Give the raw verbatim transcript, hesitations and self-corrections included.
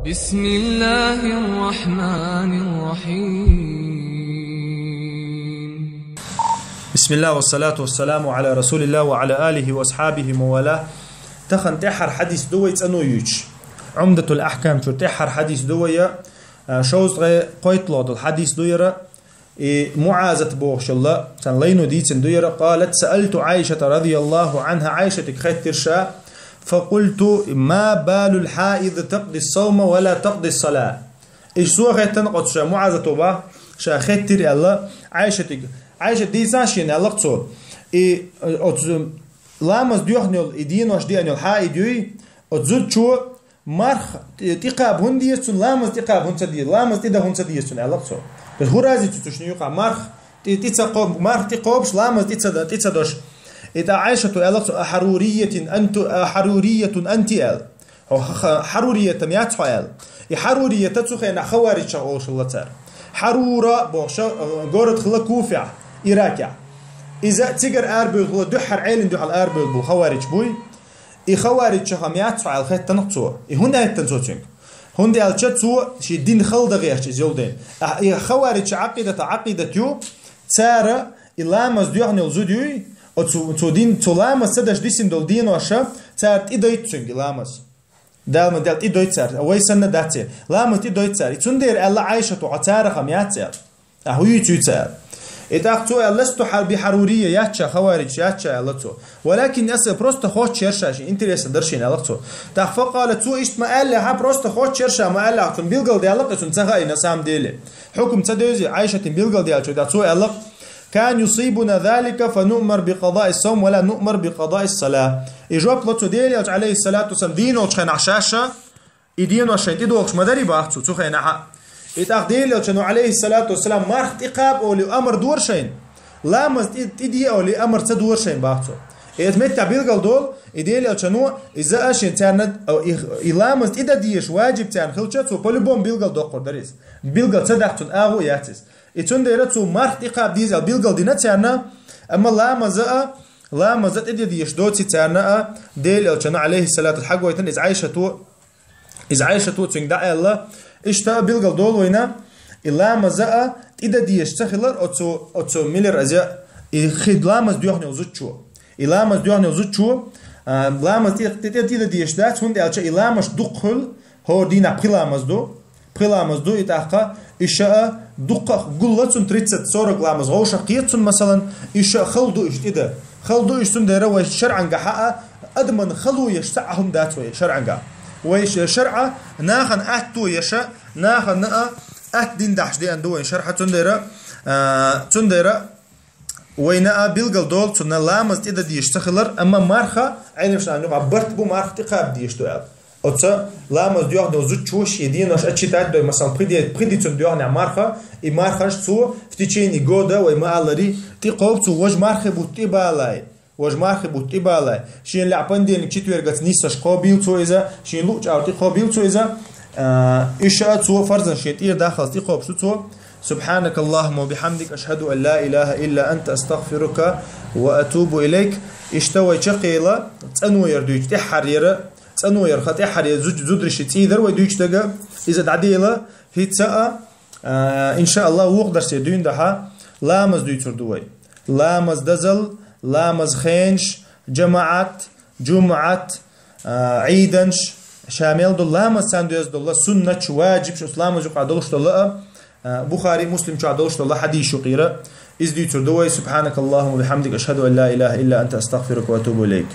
بسم الله الرحمن الرحيم. بسم الله والصلاة والسلام على رسول الله وعلى آله وأصحابه ومن والاه. Тахан тӀеххьара хьадис ду вай цӀанойчу. Ӏумдатул Ахькам чуьра тӀеххьара хьадис ду вай, а, шовзткъе кхойтталгӀа долу хьадис ду яра. И МуӀазат бохуш йолу, царна лайно дийцина ду яра, قالت: سألت عائشة رضي الله عنها, Ӏайшатиг хеттира ша, فقلت: ما بال الحائض تقضي الصوم ولا تقضي الصلاة؟ Иштта хеттина оцу ша МуӀазато бах, ша хеттира аьлла, Ӏайшатиг. Ӏайшат дийца шена аьлла цо. И оцу ламаз доьхна йолу, и денош деана йолу хьаид юй, оцу зудчо марх тӀе-, тӀекхаба хӀунда деза цунна, ламаз тӀекхаба хӀунда ца деза, ламаз тӀедан хӀунда ца деза цунна, аьлла цо. То есть хӀун разница ю цу шинна юкъахь, марх тӀе-, тӀе ца кхо-, марх тӀекхобуш, ламаз тӀе ца да-, тӀе ца дош. И тӀаккха Ӏайшато аьлла цо: أحرورية أنت, أحرورية أنت, аьлла. Хьо ха-, ха-, хьаруриятан яц хьо аьлла. И хьарурият цу хенахь хаваричех олуш хилла цара. Хьарура бохуш, э, город хилла Куфехь, Иракехь. Иза цигара арабевлла хилла, дуьххьара Ӏелин дуьхьал арабевлла болу хаварич буй. И хаваричех-м яц хьо аьлла хеттина цо. И хӀунда хеттина цо цуьнга? ХӀунда аьлча цо шен дин хала дан гӀерташ иза йолу дела. Ахь, и хаваричийн Ӏакъидат Ӏакъидат ю, цара и ламаз доьхна йолу зуда юй, оцу, цу дин, цу ламаз ца деш дисина долу деноша, цара тӀедойту цуьнга и ламаз. Дала ма дел тӀедойту цара, вай санна дац и. Ламаз тӀедойту цара. И цундела аьлла Ӏайшато, хьо царах-м яц аьлла. Ахь хӀун юьйцу цара? И тӀаккха цо аьлла: لست بحرورية, яц ша хаварич, яц ша, аьлла цо. ولكن أسأل, просто хоттуш яра ша, шен интересан дара шена, аьлла цо. ТӀаккха فقال, цо иштта ма аьллехь, просто хоттуш яра ша ма аьллехь, цунна билгалдаьлла-кх, цунна ца хаийна самом деле. Хьукам ца девзи, Ӏайшатин билгалдаьллачуьра, цо аьлла: كان يصيبنا ذلك فنؤمر بقضاء الصوم ولا نؤمر بقضاء الصلاة. И жоп ло цо, Делан элча, عليه الصلاة والسلام, дийна волчу хенахь шаьш а и денош шайна тӀедогӀуш ма дарий, бах цо, цу хенахь а. И тӀаккха Делан элчано, عليه الصلاة والسلام, марх тӀекхаба олий амар дора шайна, ламаз тӀе-, тӀеде олий амар ца дора шайна, бах цо. И оцу меттехь билгалдолу, и Делан элчано, иза а шен царна, и, и ламаз тӀедан дезаш ваджиб царна хилча, цо по-любому билгалдоккхур дара иза. Билгал ца дахь, цунна агӀо а яц иза. И цундела цо марх тӀекхаба деза аьлла билгалдина царна, амма ламаза а, ламаза тӀедан дезаш доций царна а, Делан элчано, عليه الصلاة, хьагойтина иза Ӏайшато, иза Ӏайшато цуьнга дӀааьлла. Иштта а билгалдолу вайна, и ламаза а тӀедан дезаш ца хилар оцу, оцу милар аза, и хи ламаз доьхна йолу зудчо. И ламаз доьхна йолу зудчо, а, ламаз тӀе-, тӀе-, тӀе-, тӀедан дезаш дац, хӀунда аьлча и ламазаш дукха хуьлу, хӀора дийнахь пхи ламаз ду, пхи ламаз ду, и тӀаккха и ша а дукха гулла цунна тридцать сорок ламаз, вовшах кхета цунна, масалан, и ша а хала ду иштта тӀедан. Хала ду иштта, цундела вай шарӀангахь а адаман хало еш цхьа а хӀума дац вай шарӀангахь. Вай ш-, шарӀа нахана атто еш а, нахана а атта дин дахьаш деана ду вайн шарӀа, цундела, а, цундела вайна а билгалдолу цунна ламаз тӀедан дезаш ца хилар, амма марха, Ӏелимашна юкъахь барт бу, марха тӀекхаба дезаш ду аьлла. Оцу ламаз доьхна долу зудчо шен денош отсчитать дой, масалан, пхи де-, пхи ди цунна доьхнехь марха, и марханаш цо в течение года, вай ма-аллара, тӀекхобу цо, важа мархи бутт тӀебалай. Важа мархи бутт тӀебалай. Шена лаьа понедельник, четвергаца нисдеш кхобийла цо иза, шена луъучу агӀор тӀекхобийла цо иза. А, и ша а цо фарзан шен тӀера даххалц тӀекхобуш ду цо. سبحانك اللهم وبحمدك، أشهد أن لا إله إلا أنت، أستغفرك وأتوب إليك. Иштта вай чекхъела, цӀано яр дуьйцу, тӀаьххьара яра, цӀано яр ха тӀаьххьара яра зуд-, зударши цӀий дара вай дуьйцу дага, иза дӀадела, хӀинца а, а, иншааллахӀ, вукху дарсе дуьйна дахьа, ламаз дуьйцур ду вай. Ламаз дазал, ламаз хенаш, жамаӀат, жумӀат, а, Ӏийданаш, ша мел долу ламаз царна доьзна долу суннаташ, ваджибаш, оцу ламаз юкъахь долуш долу а, а, Бухари, Муслим чохь долуш долу хьадисаш юкъера. Иза дуьйцур ду вай. سبحانك اللهم وبحمدك، أشهد أن لا إله إلا أنت، أستغفرك وأتوب إليك.